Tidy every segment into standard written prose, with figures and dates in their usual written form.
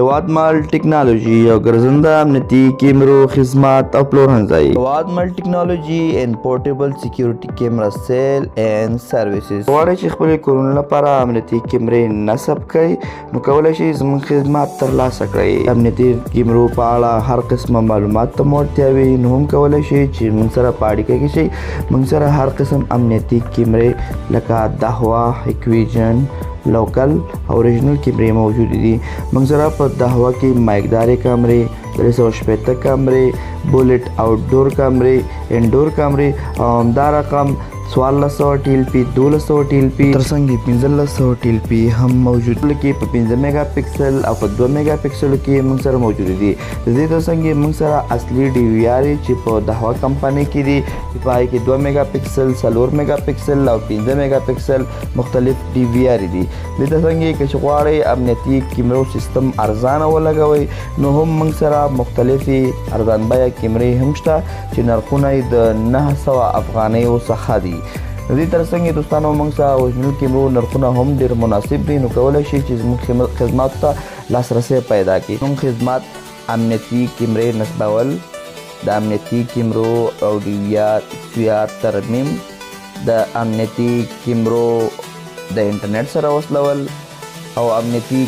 هیواد مال ټکنالوژي یو ګرځنده امنیتي کیمرو خدمات او پلورنځی. هیواد مال ټکنالوژي and portable security camera sale and services. غواړئ چې خپلې کورونو لپاره امنیتي کیمرې نصب کړئ، نو کولی شئ زموږ خدمات ترلاسه کړئ. امنیتي کیمرو په اړه هر قسمه معلومات ته مو اړتیا وي، نو هم کولی شئ چې موږ سره په اړیکه کې شئ. موږ سره هر قسم امنیتي کیمرې لکه دهوا، هیکویژن، لوکل او اوریجنل کیمرې موجود دي. موږ سره په دهوا کې مایکدارې کمرې، 360 کمرې، بولټ آوټډور کمرې، انډور کمرې او همدا رقم 1400 ټي ایل پي، 1200 ټي ایل پي، ترڅنګ یې 1500 ټي ایل پي هم موجود کې په 5 میګا پکسل او په 2 میګا پکسلو کې موږ سره موجود دي. د دې ترڅنګ موږ سره اصلي ډي وي آر چې په دهوا کمپنۍ کې دي، چې په هغې کې 2 میګا پکسل، 4 میګا پکسل او 5 میګا پکسل مختلف ډي وي آر دي. د دې ترڅنګ که چې غواړئ امنیتي کیمرو سیستم ارزانه ولګوئ، نو هم موږ سره مختلفې ارزان بیه کیمرې هم شته چې نرخونه یې د 900 افغانیو څخه دي. د دې ترڅنګ دوستانو، موږ سره اوریجنل کیمرو نرخونه هم ډېر مناسب دي، نو کولی شئ چې زموږ خدماتو ته لاسرسی پیدا کړئ. زموږ خدمات: امنیتي کیمرې نصبول، د امنیتي کیمرو او ډي وي آر، سي آر ترمیم، د امنیتي کیمرو د انټرنیټ سره وصلول او امنیتي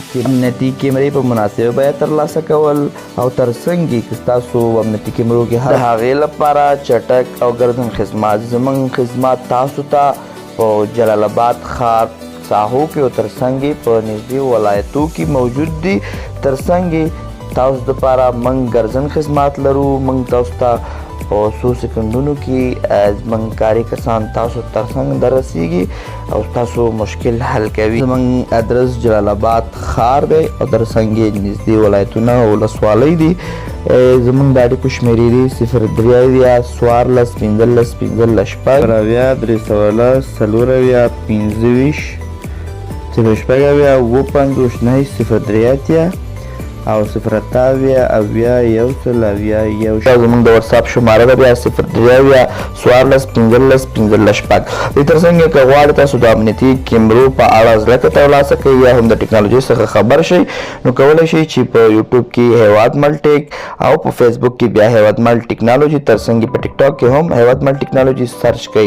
کیمرې په مناسبه بیه ترلاسه کول او ترڅنګ یې که ستاسو امنیتي کیمرو کې هر هغې لپاره چټک او ګرځند خدمات. زموږ خدمات تاسو ته په جلال آباد ښار ساحو کې او ترڅنګ یې په نږدې ولایتو کې موجود دي. ترڅنګ یې تاسو دپاره موږ ګرځند خدمات لرو. موږ تاسو ته په څو سکندونو کې زموږ کاري کسان تاسو ترڅنګ درسیږي او تاسو مشکل حل کوي. زموږ ادرس جلال آباد ښار دی او ترڅنګ یې نږدې ولایتونه او ولسوالۍ دي. زموږ د اړیکو شمېرې دي: 073 14 15 15 6، 310 74 25 076 57 9 083 او 078 70 171. زموږ د واتساپ شماره ده بیا 073 14 15 15 6. دې ترڅنګ که غواړئ تاسو د امنیتي کیمرو په اړه زده کړه ترلاسه کړئ یا هم د ټکنالوژۍ څخه خبر شئ، نو کولی شئ چې په یوټیوب کې هیواد مل ټیک او په فیسبوک کې بیا هیواد مل ټکنالوژي، ترڅنګ په ټیک ټاک کې هم هیواد مل ټکنالوژي سرچ کړئ.